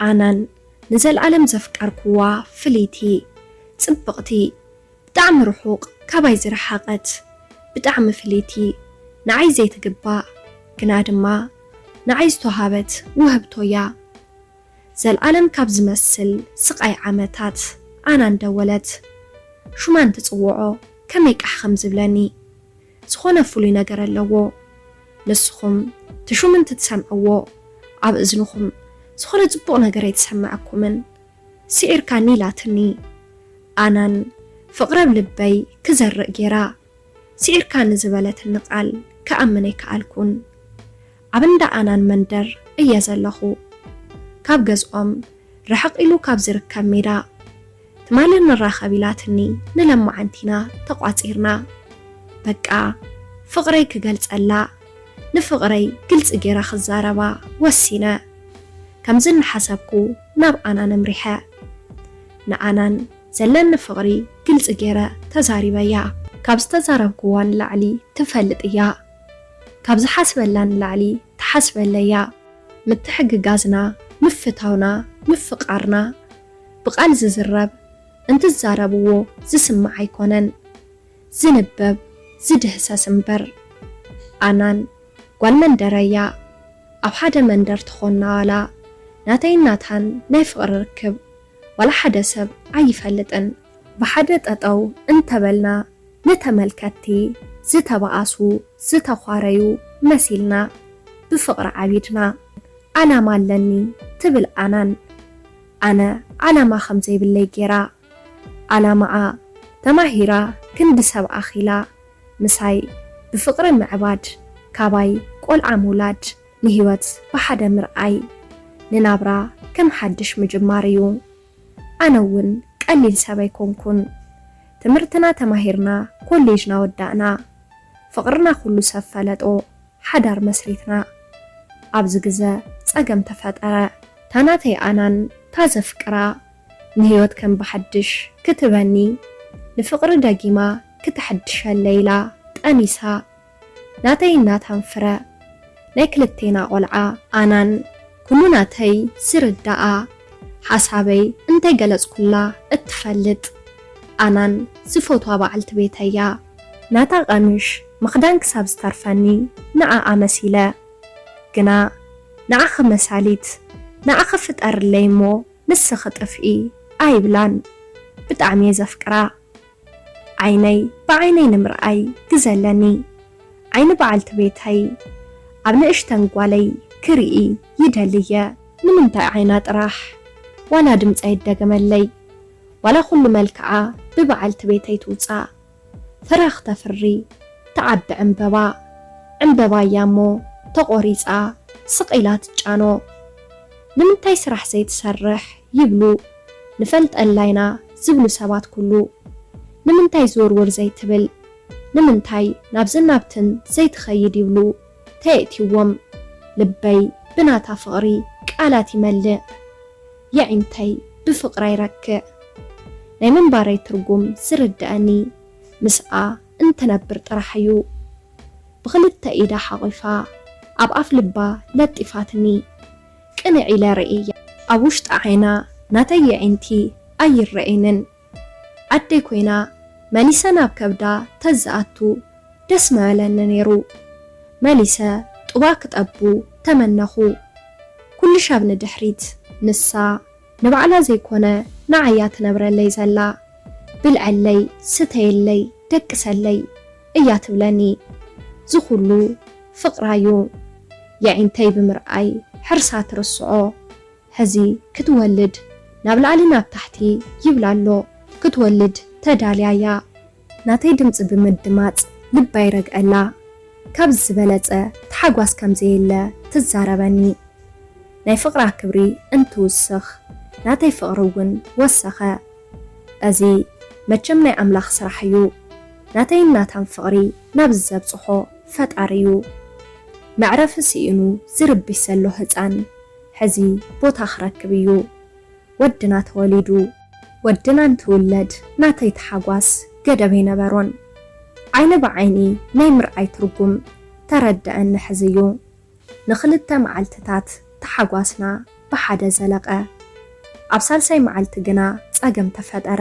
ኣናን ንዘልኣለም ዘፍቀርኩዋ ፍልይቲ፣ ጽብቕቲ፣ ብጣዕሚ ርሑቕ ካባይ ዝረሓቐት፣ ብጣዕሚ ፍልይቲ፣ ንዓይ ዘይትግባእ፣ ግና ድማ ንዓይ ዝተዋሃበት ውህብቶ'ያ። ዘልኣለም ካብ ዝመስል ስቓይ ዓመታት ኣናን ደወለት። ሹማን ትጽውዖ ከመይ ቃሕ ከም ዝብለኒ። ዝኾነ ፍሉይ ነገር ኣለዎ። ንስኹም እቲ ሹም እንትትሰምዕዎ ኣብ እዝንኹም ዝኾነ ጽቡቕ ነገር ኣይትሰምዐኩምን። ስዒርካኒ ኢላትኒ። ኣናን ፍቕሪ ኣብ ልበይ ክዘርእ ጌራ። ስዒርካኒ ዝበለትኒ ቃል ክኣምን ኣይከኣልኩን። ኣብ እንዳ ኣናን መንደር እየ ዘለኹ። ካብ ገዝኦም ርሕቕ ኢሉ ካብ ዝርከብ ሜዳ። ትማሊ ንራኸብ ኢላትኒ ንለማዓንቲ ኢና ተቋጺርና። በቃ ፍቕረይ ክገልጸላ፣ ንፍቕረይ ግልጺ ጌረ ክዛረባ ወሲነ። ከምዚ እናሓሰብኩ ናብ ኣናን ኣምሪሐ። ንኣናን ዘለኒ ፍቕሪ ግልጺ ጌረ ተዛሪበያ። ካብ ዝተዛረብክዋ ንላዕሊ ትፈልጥ እያ። ካብ ዝሓስበላ ንላዕሊ ትሓስበለይ እያ። ምትሕግጋዝና፣ ምፍታውና፣ ምፍቓርና ብቓል ዝዝረብ፣ እንትዛረብዎ ዝስማዕ ኣይኮነን፣ ዝንበብ፣ ዝድህሰስ እምበር። ኣናን ጓል መንደረያ፣ ኣብ ሓደ መንደር ተኾንና ዋላ ናተይን ናታን ናይ ፍቕሪ ርክብ ዋላ ሓደ ሰብ ኣይፈልጥን። ብሓደ ጠጠው እንተበልና ንተመልከትቲ ዝተባኣሱ፣ ዝተዃረዩ መሲልና ብፍቕሪ ዓቢድና። ዓላማ ኣለኒ ትብል ኣናን፣ ኣነ ዓላማ ከም ዘይብለይ ጌራ። ዓላማኣ ተማሂራ ክንዲ ሰብ ኣኺላ ምሳይ ብፍቕሪ ምዕባድ፣ ካባይ ቆልዓ ምውላድ፣ ንህይወት ብሓደ ምርኣይ፣ ንናብራ ከም ሓድሽ ምጅማር እዩ። ኣነ እውን ቀሊል ሰብ ኣይኮንኩን። ትምህርትና ተማሂርና ኮሌጅና ወዳእና። ፍቕርና ኩሉ ሰብ ፈለጦ። ሓዳር መስሪትና። ኣብዚ ግዘ ጸገም ተፈጠረ። ታናተይ ኣናን ታዘፍቅራ ንህይወት ከም ብሓድሽ ክትበኒ፣ ንፍቕሪ ደጊማ ክተሐድሸለይ ኢላ ጠኒሳ። ናተይ ናታን ፍረ ናይ ክልቴና ቆልዓ። ኣናን ኩሉ ናተይ ዝርዳኣ፣ ሓሳበይ እንተይገለጽኩላ እትፈልጥ፣ ኣናን ዝፈትዋ በዓልቲ ቤተያ። ናታ ቀምሽ ምኽዳን ክሳብ ዝተርፈኒ ንዓኣ መሲለ። ግና ንዓኺ መሳሊት፣ ንዓኺ ፍጠርለይ እሞ ንስኺ ጥፍኢ ኣይብላን። ብጣዕሚ እየ ዘፍቅራ። ዓይነይ ብዓይነይ ንምርኣይ ግዘ ኣለኒ። ዓይኒ በዓልቲ ቤተይ ኣብ ንእሽተን ጓለይ ክርኢ ይደሊ እየ። ንምንታይ ዓይና ጥራሕ? ዋላ ድምፀ ይደገመለይ፣ ዋላ ኩሉ መልክዓ ብበዓልቲ ቤተይ ትውፃእ። ፍረ ክተፍሪ ትዓቢ ዕምበባ፣ ዕምበባ እያ እሞ ተቖሪፃ ስቕ ኢላ ትጫኖ። ንምንታይ ስራሕ ዘይትሰርሕ ይብሉ፣ ንፈልጠላ ኢና ዝብሉ ሰባት ኩሉ። ንምንታይ ዝውርውር ዘይትብል፣ ንምንታይ ናብዝን ናብትን ዘይትኸይድ ይብሉ ተየእትይዎም። ልበይ ብናታ ፍቕሪ ቃላት ይመልእ፣ የዒንተይ ብፍቕራ ይረክዕ። ናይ ምንባረይ ትርጉም ዝርድኣኒ ምስኣ እንትነብር ጥራሕ እዩ። ብኽልተ ኢዳ ሓቒፋ ኣብ ኣፍ ልባ ለጢፋትኒ። ቅንዕ ኢለ ርእየያ። ኣብ ውሽጢ ዓይና ናተይ የዒንቲ ኣይረኣይንን። ኣደይ ኮይና መሊሰ ናብ ከብዳ ተዝኣቱ ደስ ምበለኒ ነይሩ። መሊሰ ጡባ ክጠቡ ተመነኹ። ኩሉ ሻብ ንድሕሪት፣ ንሳ ንባዕላ ዘይኮነ ንዓያ ትነብረለይ ዘላ። ብልዐለይ፣ ስተየለይ፣ ደቅሰለይ እያ ትብለኒ። ዝኹሉ ፍቕራዩ። የዒንተይ ብምርኣይ ሕርሳ ትርስዖ። ሕዚ ክትወልድ ናብ ላዕሊ ናብ ታሕቲ ይብላ ኣሎ። ክትወልድ ተዳልያ እያ። ናተይ ድምፂ ብምድማፅ ልባ ይረግዐላ። ካብ ዝበለፀ ተሓጓስ ከም ዘየለ ትዛረበኒ። ናይ ፍቕራ ክብሪ እንትውስኽ ናተይ ፍቕሪ እውን ወሰኸ። እዚ መቸም ናይ ኣምላኽ ስራሕ እዩ። ናተይን ናታን ፍቕሪ ናብዚ ዘብጽሖ ፈጣሪ እዩ። መዕረፊ ስኢኑ ዝርብሽ ዘሎ ህጻን ሕዚ ቦታ ክረክብ እዩ። ወድና ተወሊዱ። ወድና እንትውለድ ናተይ ተሓጓስ ገደብ ኣይነበሮን። ዓይኒ ብዓይኒ ናይ ምርኣይ ትርጉም ተረደኣኒ ሕዚ እዩ። ንኽልተ መዓልትታት ተሓጓስና ብሓደ ዘለቐ። ኣብ ሳልሳይ መዓልቲ ግና ጸገም ተፈጠረ።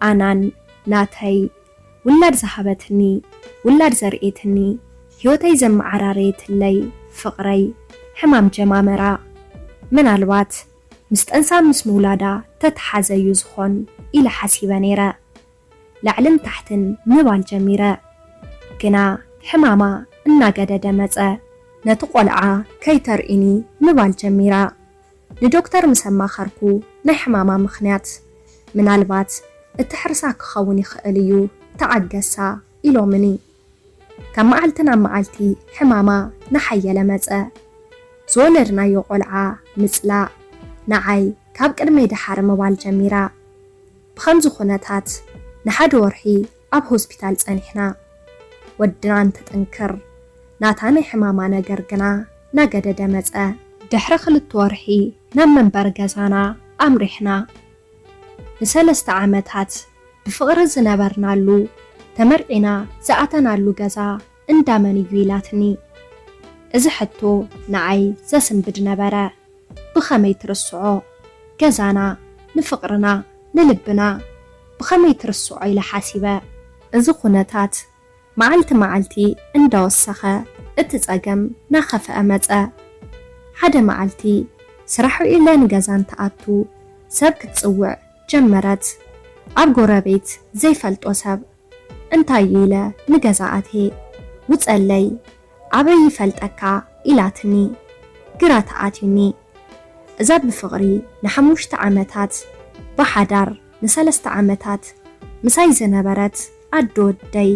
ኣናን ናተይ ውላድ ዝሃበትኒ፣ ውላድ ዘርእየትኒ፣ ህይወተይ ዘመዓራረየትለይ ፍቕረይ ሕማም ጀማመራ። ምናልባት ምስ ጠንሳ ምስ ምውላዳ ተተሓዘ እዩ ዝኾን ኢለ ሓሲበ ነይረ። ላዕልን ታሕትን ምባል ጀሚረ። ግና ሕማማ እናገደደ መጸ። ነቲ ቆልዓ ከይተርእኒ ምባል ጀሚራ። ንዶክተር ምስ ኣማኸርኩ ናይ ሕማማ ምኽንያት፣ ምናልባት እቲ ሕርሳ ክኸውን ይኽእል እዩ፣ ተዓገሳ ኢሎምኒ። ካብ መዓልቲ ናብ መዓልቲ ሕማማ ናሓየለ መጸ። ዝወለድናዮ ቆልዓ ምጽላእ፣ ንዓይ ካብ ቅድመይ ደሓር ምባል ጀሚራ። ብኸምዚ ኩነታት ንሓደ ወርሒ ኣብ ሆስፒታል ጸኒሕና። ወድና እንትጥንክር፣ ናታ ናይ ሕማማ ነገር ግና ናገደደ መጸ። ድሕሪ ክልተ ወርሒ ናብ መንበሪ ገዛና ኣምሪሕና። ንሰለስተ ዓመታት ብፍቕሪ ዝነበርናሉ፣ ተመርዒና ዝኣተናሉ ገዛ እንዳ መን እዩ ኢላትኒ። እዚ ሕቶ ንዓይ ዘስንብድ ነበረ። ብኸመይ ትርስዖ? ገዛና፣ ንፍቕርና፣ ንልብና ብኸመይ ትርስዖ ኢለ ሓሲበ። እዚ ኩነታት መዓልቲ መዓልቲ እንዳወሰኸ እቲ ጸገም ናኸፍአ መጸ። ሓደ መዓልቲ ስራሕ ውዒለ ንገዛ እንትኣቱ ሰብ ክትጽውዕ ጀመረት። ኣብ ጎረቤት ዘይፈልጦ ሰብ። እንታይ ኢለ ንገዛ ኣትየ። ውጸለይ፣ ኣበይ ይፈልጠካ ኢላትኒ። ግራ ተኣትዩኒ። እዛ ብፍቕሪ ንሓሙሽተ ዓመታት፣ ብሓዳር ንሰለስተ ዓመታት ምሳይ ዝነበረት ኣዶ ወደይ፣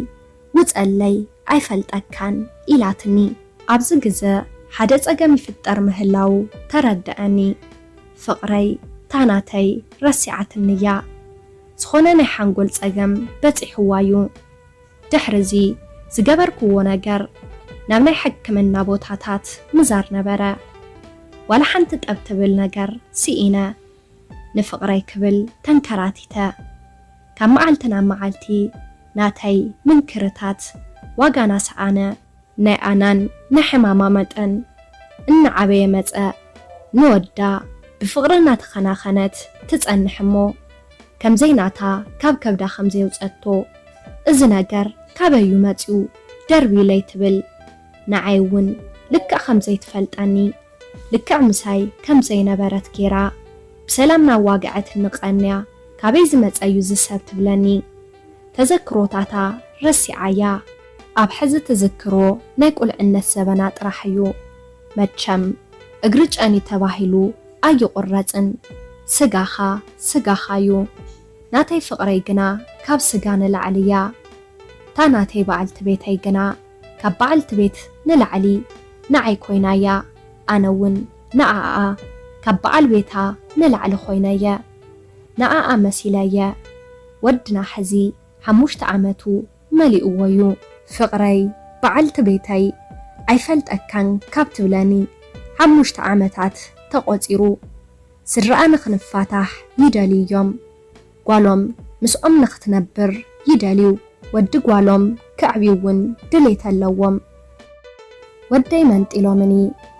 ውጸለይ ኣይፈልጠካን ኢላትኒ። ኣብዚ ግዘ ሓደ ጸገም ይፍጠር ምህላዉ ተረድኣኒ። ፍቕረይ ታናተይ ረሲዓትኒ እያ። ዝኾነ ናይ ሓንጎል ጸገም በጺሕዋ እዩ። ድሕሪ እዚ ዝገበርክዎ ነገር ናብ ናይ ሕክምና ቦታታት ምዛር ነበረ። ዋላ ሓንቲ ጠብ ትብል ነገር ስኢነ ንፍቕረይ ክብል ተንከራቲተ። ካብ መዓልቲ ናብ መዓልቲ ናተይ ምንክርታት ዋጋ ናሰኣነ። ናይ ኣናን ናይ ሕማማ መጠን እናዓበየ መጸ። ንወዳ ብፍቕሪ እናተኸናኸነት ትጸንሕ እሞ፣ ከምዘይ ናታ ካብ ከብዳ ከምዘየውጸቶ፣ እዚ ነገር ካበይ እዩ መጺኡ ደርብዩለይ ትብል። ንዓይ እውን ልክዕ ከምዘይትፈልጠኒ፣ ልክዕ ምሳይ ከምዘይነበረት ጌራ ብሰላም ናዋግዐትኒ ቀንያ፣ ካበይ ዝመጸ እዩ እዚ ሰብ ትብለኒ። ተዘክሮታታ ረሲዓያ። ኣብ ሕዚ ትዝክሮ ናይ ቁልዕነት ዘበና ጥራሕ እዩ። መቸም እግሪ ጨኒ ተባሂሉ ኣይቑረጽን። ስጋኻ ስጋኻ እዩ። ናተይ ፍቕረይ ግና ካብ ስጋ ንላዕሊ እያ። እታ ናተይ በዓልቲ ቤተይ ግና ካብ በዓልቲ ቤት ንላዕሊ ንዓይ ኮይና እያ። ኣነ እውን ንዓኣ ካብ በዓል ቤታ ንላዕሊ ኮይነ እየ። ንዓኣ መሲለ እየ። ወድና ሕዚ ሓሙሽተ ዓመቱ መሊእዎ እዩ። ፍቕረይ በዓልቲ ቤተይ ኣይፈልጠካን ካብ ትብለኒ ሓሙሽተ ዓመታት ተቖጺሩ። ስድራኣ ንኽንፋታሕ ይደልዩ እዮም። ጓሎም ምስኦም ንኽትነብር ይደልዩ። ወዲ ጓሎም ከዕብዩ እውን ድሌት ኣለዎም። ወደይ መንጢሎምኒ፣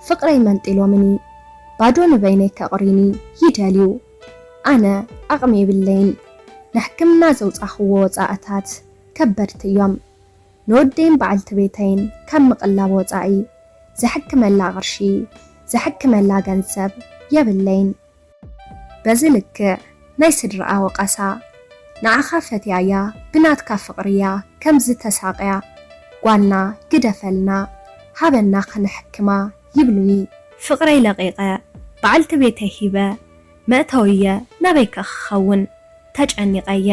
ፍቕረይ መንጢሎምኒ፣ ባዶ ንበይነይ ከቕርዩኒ ይደልዩ። ኣነ ዓቕሚ የብለይን። ንሕክምና ዘውጻኽዎ ወጻእታት ከበድቲ እዮም። ንወደይን በዓልቲ ቤተይን ካብ ምቕላብ ወጻኢ ዘሕክመላ ቅርሺ፣ ዘሕክመላ ገንዘብ የብለይን። በዚ ልክዕ ናይ ስድራኣ ወቐሳ፣ ንዓኻ ፈትያያ ብናትካ ፍቕርያ ከምዚ ተሳቕያ፣ ጓልና ግደፈልና፣ ሃበና ከነሕክማ ይብሉኒ። ፍቕረይ ለቒቐ፣ በዓልቲ ቤተይ ሂበ፣ መእተዊየ ናበይከ ክኸውን? ተጨኒቐየ።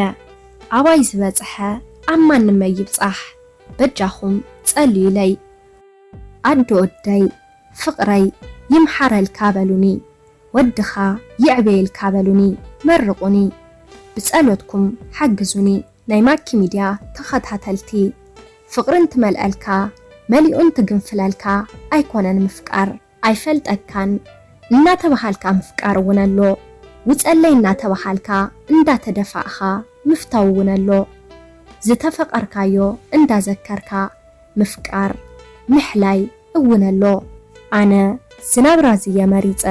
ኣባይ ዝበጽሐ ኣብ ማንመይ ይብጻሕ፣ በጃኹም ጸልዩለይ። ኣዶ ወደይ፣ ፍቕረይ ይምሓረልካ በሉኒ፣ ወድኻ ይዕበየልካ በሉኒ፣ መርቑኒ፣ ብጸሎትኩም ሓግዙኒ። ናይ ማኪ ሚድያ ተኸታተልቲ፣ ፍቕሪ እንትመልኣልካ መሊኡ እንትግንፍለልካ ኣይኮነን ምፍቃር። ኣይፈልጠካን እናተባሃልካ ምፍቃር እውን ኣሎ። ውጸለይ እናተባሃልካ እንዳተደፋእኻ ምፍታው እውን ኣሎ። ዝተፈቐርካዮ እንዳዘከርካ ምፍቃር፣ ምሕላይ እውን ኣሎ። ኣነ እዚ ናብራ እዚ እየ መሪጸ።